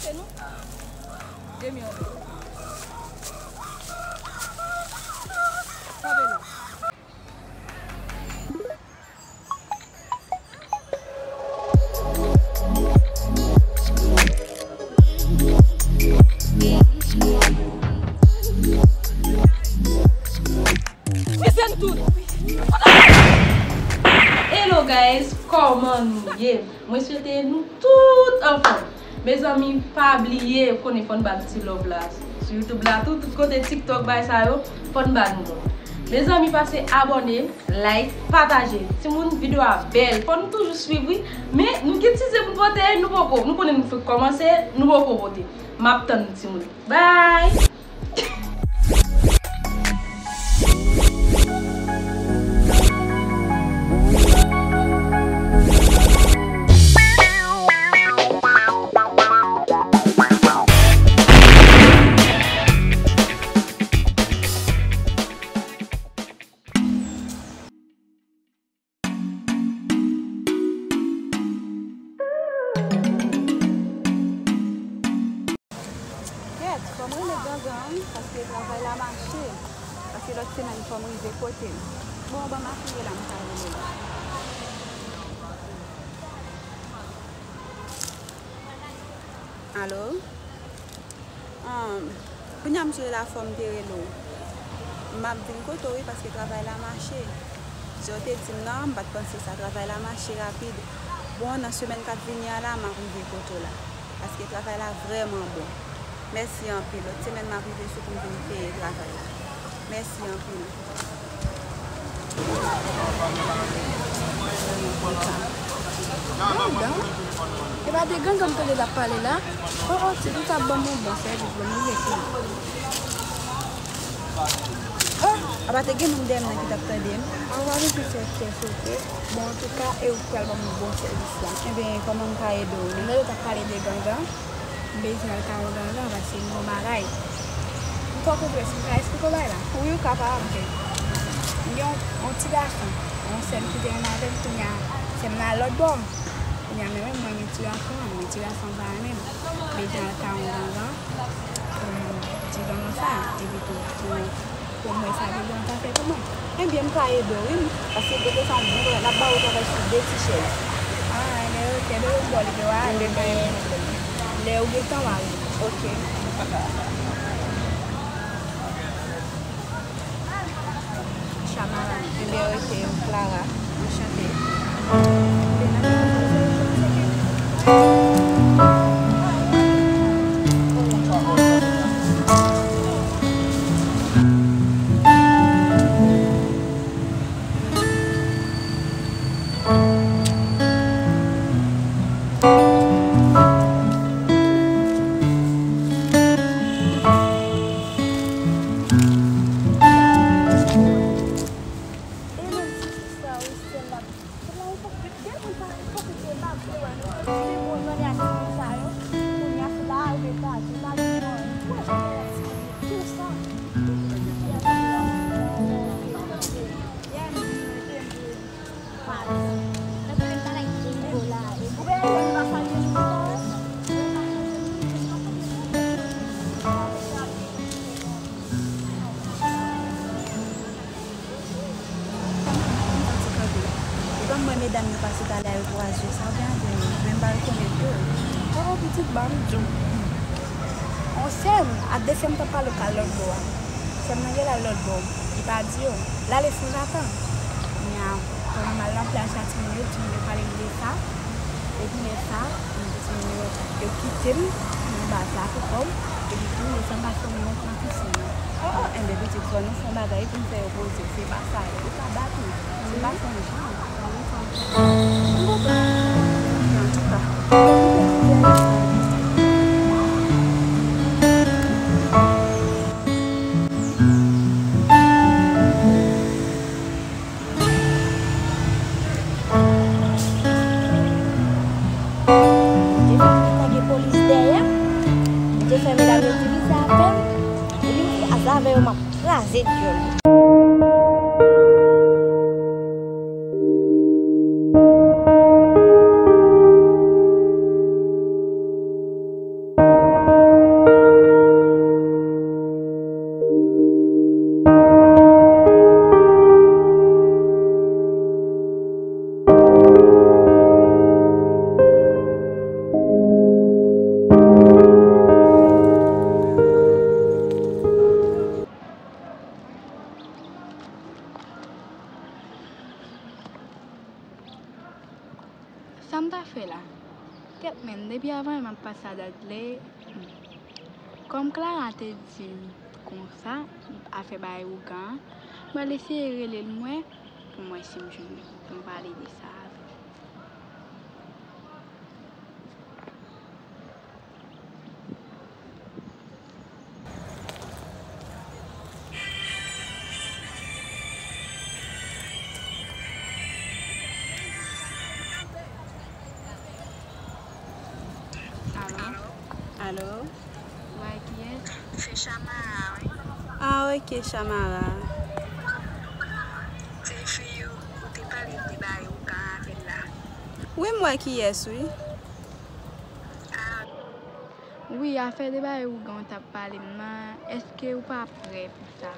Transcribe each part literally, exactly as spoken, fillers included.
Se nou. Demi anlè. Kanpe la. Desann tout. Hello guys, kòman nou ye? Mwen swete nou tout anfòm. Mezanmi, pa bliye, ou konnen fò n ba nou ti love la. Sou YouTube la tou, tout kote, TikTok, bay sa yo, fò n ba nou love. Mezanmi, pase abòne, like, pataje. Timoun, videyo a bèl. Fò nou toujou swiv, wi. Men, nou gen ti ze pou n pote, nou poko. Nou konnen nou fèk kòmanse, nou poko pote. M ap tann nou, timoun. Bye! Kèt, fò m rele Gangan, wi, paske travay la mache. Paske lòt semèn, fò m rive kote m. Bon, ban m apiye la, m ka rele l. Alo? Ahn, kounye a m sou la fò m te rele w. M ap vin kote w wi, paske travay la mache. Jan w te di m nan, m pa t panse sa, travay la mache rapid. Bon, nan semèn k ap vini an la, m ap rive kote w la. Paske travay la vrèman bon. Mèsi anpil. Lòt semèn, m ap rive sou pou m vin peye travay la. Mèsi anpil. Gangan. E pa de Gangan m tande l ap pale la. Oh, oh, ti fi sa ap ban m yon bon sèvis, ban m yon vye kou. Oh, apa te gen moun dèyè m nan ki t ap tande m? Anvan nou pi fè kè sote. Bon, antouka, e ou k pral ban m bon sèvis la. Enben, kòman m ka ede w? Lè yo t ap pale de Gangan, m bezwen al kay yon Gangan, paske m gon bagay. M fò konprann, si m ka esplike w bagay la? Wi, ou kapab. Ok. M gen yon, yon ti gason, yon sè m ki te renmen avè m, kounye a, sè m nan lòt bò. Kounye a, men menm mwen, men ti gason an, men ti gason an pa renmen m. M bezwen al kay yon Gangan, pou m di Gangan sa, epi tou, pou, pou mwen sa Gangan ta fè pou mwen. Ebyen, m ka ede w, wi, paske Gangan sa yon bon travay, l ap ba ou travay sou de ti chèz. Ah, ebyen, ok, depi w bò, li gen w ale, men lè ou gen tan, w a rive. Ok. Shamara. Ebyen, ok, Clara. Anchante. Ou pa wè medam yo pase talè a, yo kwaze, sa w gen avè yo? Men m pa rekonèt yo. Oh, pitit, ban m di w. On sè m, a de sè m t ap pale w k al lòt bò a. Sè m nan gen l al lòt bò. Li pa di yo. L ale sanzatann. Kounye a, pandan m al nan plaj la, timoun yo, timoun yo pale m de sa. Epi lè sa, m di timoun yo, yo kite m nan baz la pou kò m. Epi tou, lè sa m pa fè yon mont nan pisin nan. Oh, oh, enben, pitit, fò nou fè yon bagay pou n fè yo poze. Se pa sa, yo ka bat nou. Se pa fè yon jan. M kontan. Antouka. Te fè m ta gen polis dèyè m. Te fè medam yo divize avè m. Epi m di, a, sa avè yo, m ap kraze dyòl yo. Sa dat lè, kòm Clara te di m konsa, afè bay ougan an, m pral eseye rele l m wè, pou m wè si m jwenn li, pou m pale de sa avè l. Alo? Alo? Wi, kiyès? Se Shamara, wi. Ah, ok, Shamara. Se fi ou te pale m te bay ougan avè l la. Wi, m wè kiyès, wi. Ah. Wi, afè de bagay ougan w t ap pale m nan, èske ou pa prè pou sa?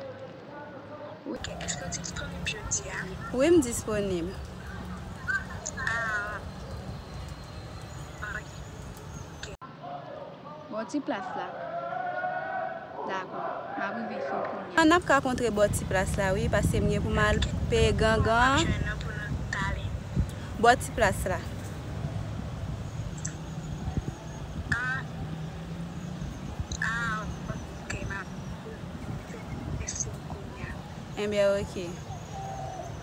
Wi. Ok, èske w disponib jodi a? Wi, m disponib. Ah, ok. Bò ti plas la. Dakò, m ap rive sou ou kounye a. N ap ka kontre bò ti plas la, wi, paske m gen pou m al peye gangan an. Jwenn nan pou nou talè. Bò ti plas la. Ah, ah, ok, m ap fè sou kounye a. Enben, ok.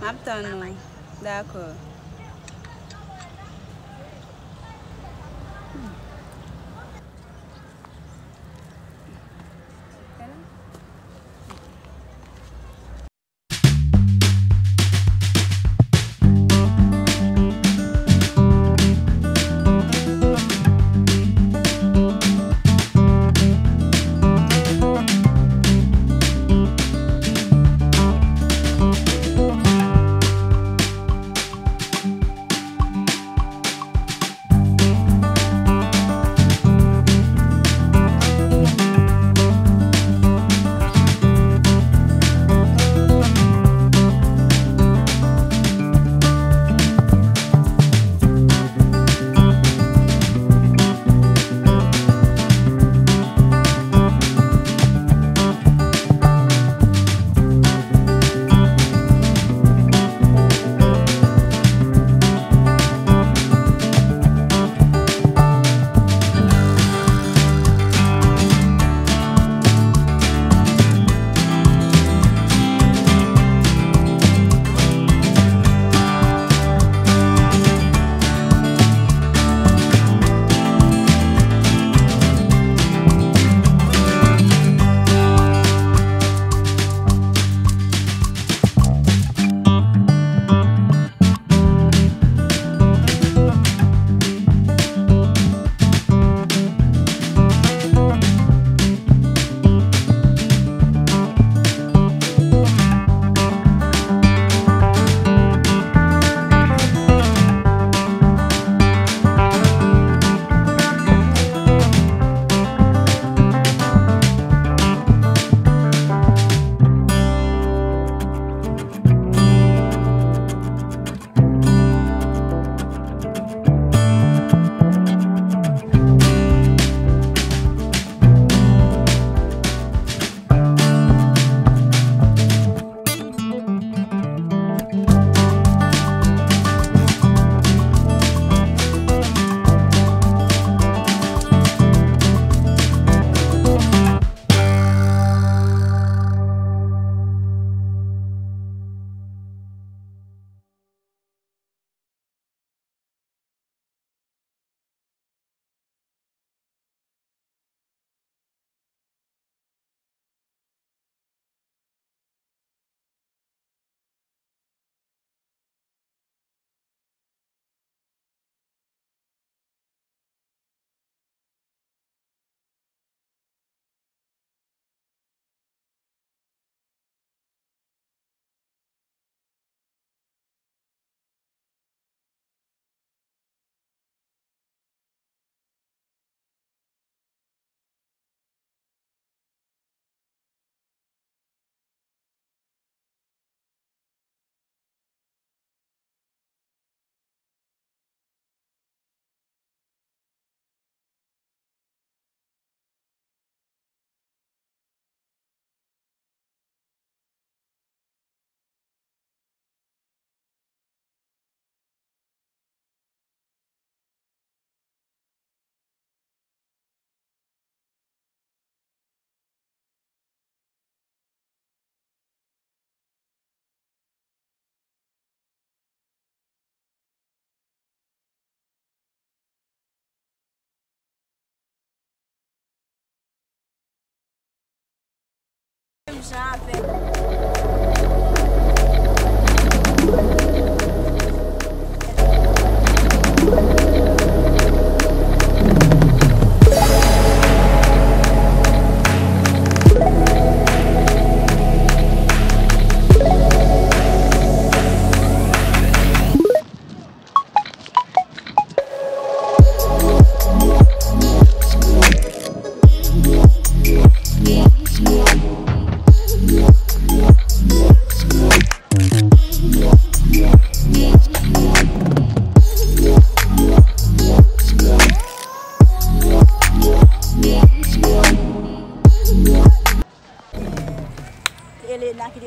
M ap tann ou. Dakò.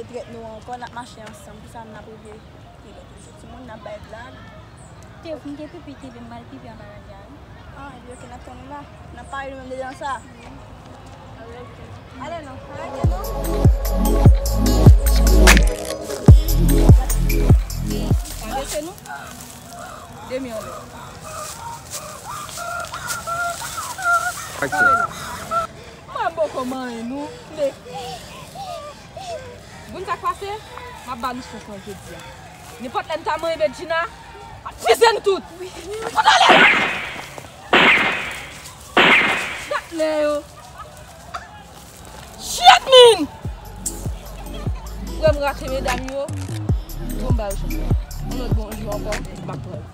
Trèt nou ankò, n ap mache ansanm. Pou sa n ap rive. Timoun, n ap bay blag. Te, m te pipi, te, m al pipi anba lagè a, wi. Ah, epi oke, n ap tann ou la. N ap pare nou menm dedan sa. Ale non. Arete nou. Demi anlè. Aksyon. Mwen poko manyen nou. Men, bon, sa k pase? M ap ba nou chans lan jodi a. Nenpòt lè n ta manyen Bedjina, m ap peze nou tout. Kote ale? Dat lè yo. Shit, man! Frè m rate medam yo. Bon, m ba yo chans lan. Yon lòt bon jou ankò, m ap pran yo.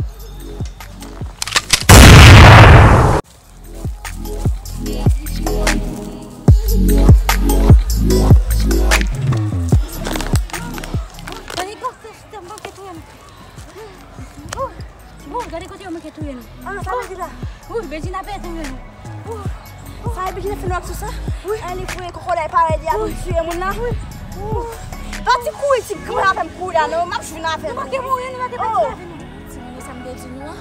Gade kote yo manke touye nou. Gade kote yo manke touye nou. Ah, sa vle di la. Wi, Bedjina pete touye nou. Sa e Bedjina fè nou ak sou sa? Wi. Ann li fouye kokoday parèy li a pou tiye moun nan. Wi. Pati kouri ti granmoun avè m kouri la non, m ap jwenn avè nou. Nou manke mouri, nou manke pèdi lavi nou. Timoun yo, sa m te di nou an,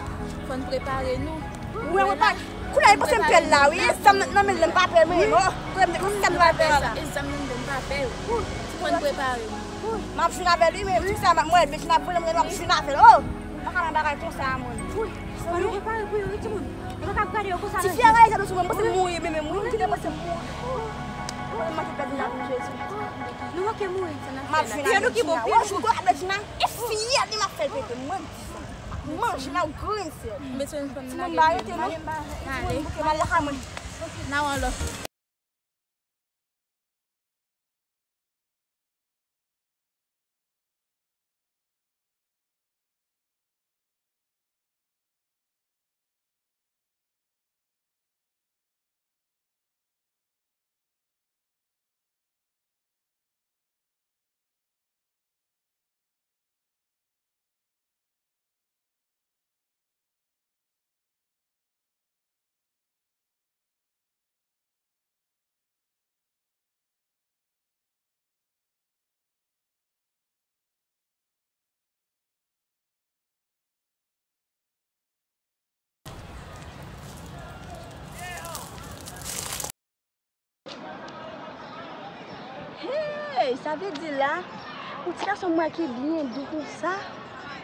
fò n prepare nou. Wi, mwen pa. Kounye a, li panse m pè l la, wi. E zam nan men l, m pa pè, men, oh. Kounye a, m te konn sa m pa pè la. E zam nan men m pa pè. Fò n prepare nou. M ap jwenn avè l, wi, men tout sa, mwen, Bedjina voye m, m ap jwenn avè l, oh. M pa ka nan bagay konsa, mwen. Fò nou prepare pou yo, wi, timoun. Nou pa ka gade yo konsa. Tifi a rayi sa, nou sou mwen, m panse m mouri, men, men, mwen, m kite panse m mouri. Mwen, m manke pèdi lavi m, Jezi. Nou manke mouri. M ap jwenn avè l, Bedjina. Wè, jou kwa, Bedjina. E fiyèl li m ap fè l pete, mwen di sa. Manje nan grenn sèl. Timoun ba rete non. Timoun bouke mal lakay mwen. N a wè lò. Hey, sa vle di la, yon ti gason m wè ki byen dou konsa,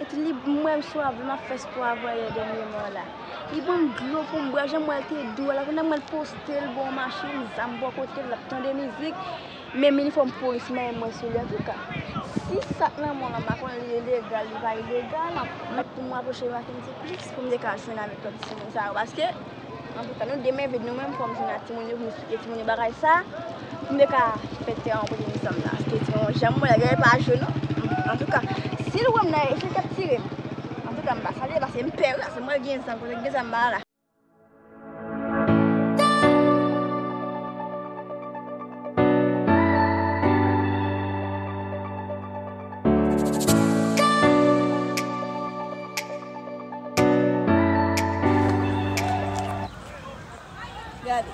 epi li, mwen m sou avè m ap fè spò avè yè dènyèman la. Li ban m dlo pou m bwè, jan m wè l te dou a la, pandan m wè l poste l bò machin, zam bò kote l, l ap tande mizik. Menm inifòm polis manyen mwen sou li, antouka. Si sa k nan men w lan, m pa konn li ilegal, li pa ilegal, m ap, m ap pou mwen apwoche Mackendy plis pou m te ka jwenn avèk lòt timoun sa yo, paske, antouka, nou de men vid nou menm, fò m jwenn ak timoun yo, pou m esplike timoun yo bagay sa, pou m te ka fè tè an kote nou sanm nan, paske timoun, jan m wè l, genlè pa jwe non. Antouka, si l wè m nan, e si l t ap tire m, antouka, m pa salye, paske m pè wi, paske m wè l gen zam, kote l gen zam ba la. Gade.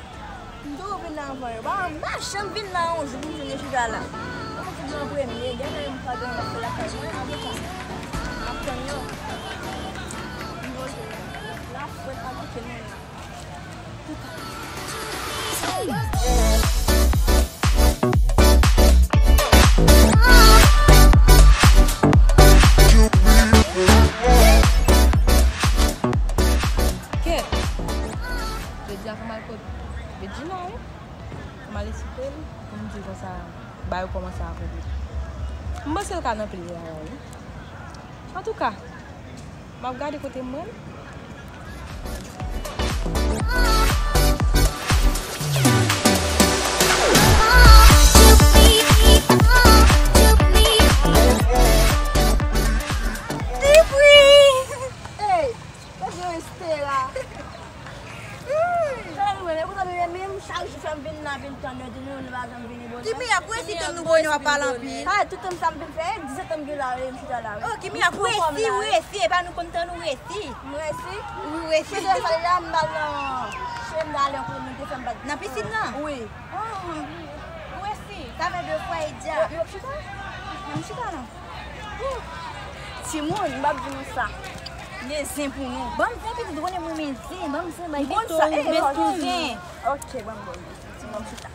M toujou vin la anvan yo. Ba, m pa janm vin la yon jou pou m jwenn yo chita la. Mwen fouti nan premye, gen lè m pa gen yon fè lakay mwen, antouka. M ap tann yo. M poze la. Lafrèt ap kite nou la. Kèt! Jodi a fò m al kot Bedjina, wi. Fò m al esplike l, pou m di l konsa, bagay yo kòmanse a konplike. M panse l ka nan pil erè, wi. Antouka, m ap gade kote m pran l. Hey! Mwen rete la. Sa nou wè, men konsa nou ye menm, chak jou fè m vin la, vin tann yo, di nou, nou pa janm vini bonè. Kimi ap resi tann nou bonè, w ap pale anpil. Sa tout tan sa m vin fè, e disèt an m gen la, e m chita la, wi. Oh, Kimi ap resi, resi, e pa nou konn tann ou resi. M resi? Wi, resi. Chita sa la, m al nan, chen m ale yon kote nou te fè m bat. Nan pisin nan? Wi. Oh, ou resi, sa fè de fwa e dja. Yo, yo chita? Ann chita non. Timoun, m p ap di nou sa. M gen zen pou nou. Ban m zen pitit, ou konnen mwen renmen zen. Ban m zen bay pito, ou renmen tou zen. Ok, ban m bon. Timoun, chita.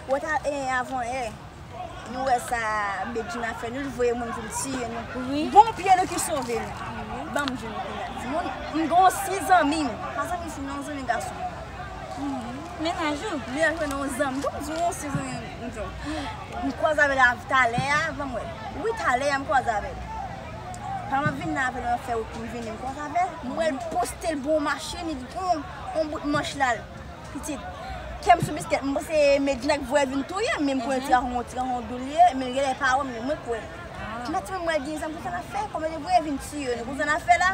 Ou ta, eh, avan yè, nou wè sa Bedjine fè nou, l voye moun vin tiye nou. Wi. Bon pye nou ki sove nou. Wi. Ban m di nou kounye a. Timoun, m gen yon si zanmi m. Pa zanmi fi non, zanmi gason. Mennaj ou? Li a jwenn yon zanmi. Bon, di yon si zanmi m, m di w. M kwaze avè l talè a, ban m wè. Wi, talè a m kwaze avè l. Pandan m ap vin la avè l, m ap fè wout pou m vini, m kwaze avè l. M wè l poste l bò machin, li gon yon bout manch la. Pitit, kè m sou biskèt, m panse Medjina k voye vin touye m, men m kwè ti gason, ti gason doul ye, men genlè pa wè m, men mwen kwè. Mati mwen mwen gen zam, konsa n ap fè, kòman yo voye vin tiye nou, konsa n ap fè la,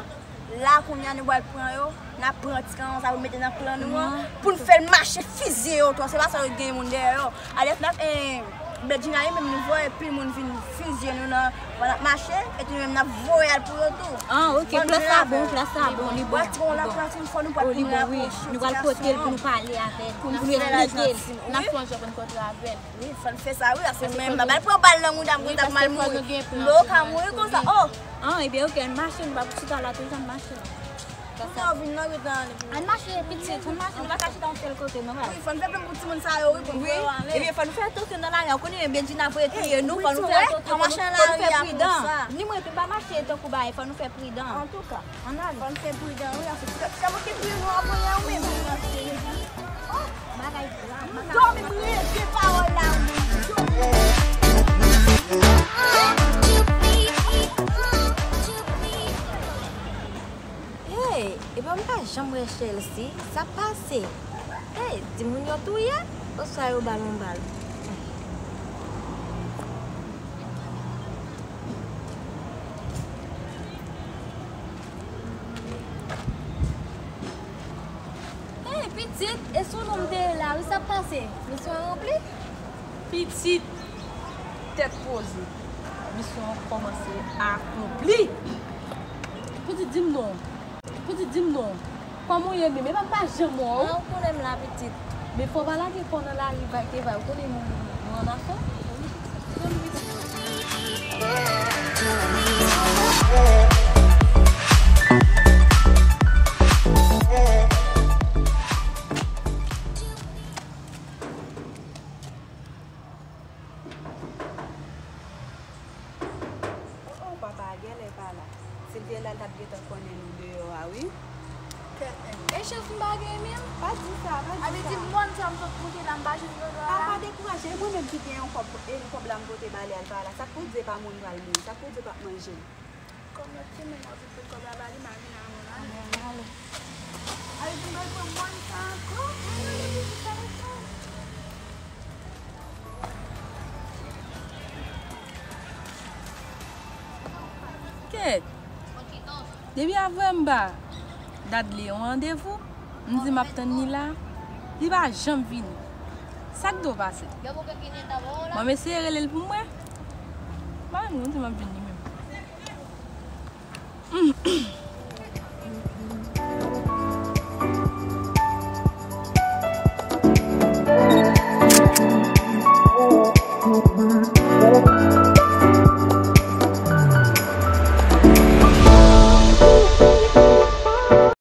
la kounye a nou pral pran yo, n ap pran ti gason sa pou mete nan klan nou an, pou n fè l mache fizye yo tou, se pa sa yo gen moun dèyè yo. Alè n ap, eh, Bedjina li menm li voye pil moun vin fizye nou nan, pandan n ap mache, epi nou menm n ap voye al pou yo tou. Ah, ok, plan sa bon, plan sa bon, li bon. Pral ti yon lapranti, fò nou pral pou nou rapwoche ti gason an. Nou pral pote l pou nou pale avè l, pou nou esplike l. N ap fè yon jan pou n kontre avè l. Wi, fò n fè sa, wi, paske mwen, m pa pral pran bal nan mouda m, mouda m mal mouri. Mwen ka mouri konsa, oh! Ah, ebyen, ok, ann mache, nou pa pou chita la toutan, ann mache. Kounye a w vin nan ret nan ale pou. Ann mache, pitit, ann mache, nou pa ka chita yon sèl kote, non, baz. Wi, fò n fè plan pou timoun sa yo, wi, pou n voye yo ale. Ebyen, fò nou fè atansyon nan lari a, ou konnen Bedjina voye touye nou, fò nou fè atansyon, fò nou fè pridan. Ni mwen, epi m pa mache tankou bagay, fò nou fè pridan. Antouka, ann ale. Fò n fè pridan, wi, paske si yo manke touye nou, ap voye yo menm. Oh, bagay grav. M dòmi, m reve pawòl la, wi. Hey, epa m pa janm wè Chelsea, sa pase? Hey, timoun yo touye? Oswa yo ba l yon bal? Hey, pitit, e sou nou m te ye la, wi, sa pase? Misyon ranpli? Pitit, tèt poze. Misyon an kòmanse akonpli. Pitit, di m non. Pitit, di m non. Kòman w ye menm? Epa m pa janm wè w. Ah, ou konnen m la, pitit. Men fò w pa lage kò w nan lari, vay ke vay. Ou konnen nou, nou annafè. Oh, oh, papa a genlè pa la. Si l te la, l t ap gentan konnen nou deyò a, wi. Kèt, men. E chans m pa gen menm? Pa di sa, pa di sa. A vle di mòn sa m sot pote la, m pa jwenn dòlò a la? Papa dekouraje, e mwen menm ki gen yon kòb, e kòb la m pote ba li a, l pa la. Sa k pou di e pa moun pral mouri, sa k pou di e p ap manje l. Kòm lòt semèn, w ap vin pot kòb la ba li, m a vin avè w, n ale. Ann ale. Ale, vin bay pran mòn sa ankò. Ann ale, pitit, sa ankò. Kèt. Depi avè m ba Dadley yon randevou, m di m ap tann li la, li pa janm vini. Sa k dwe pase? Bon, m eseye rele l pou m wè. M pa konn, m di m ap jwenn li menm.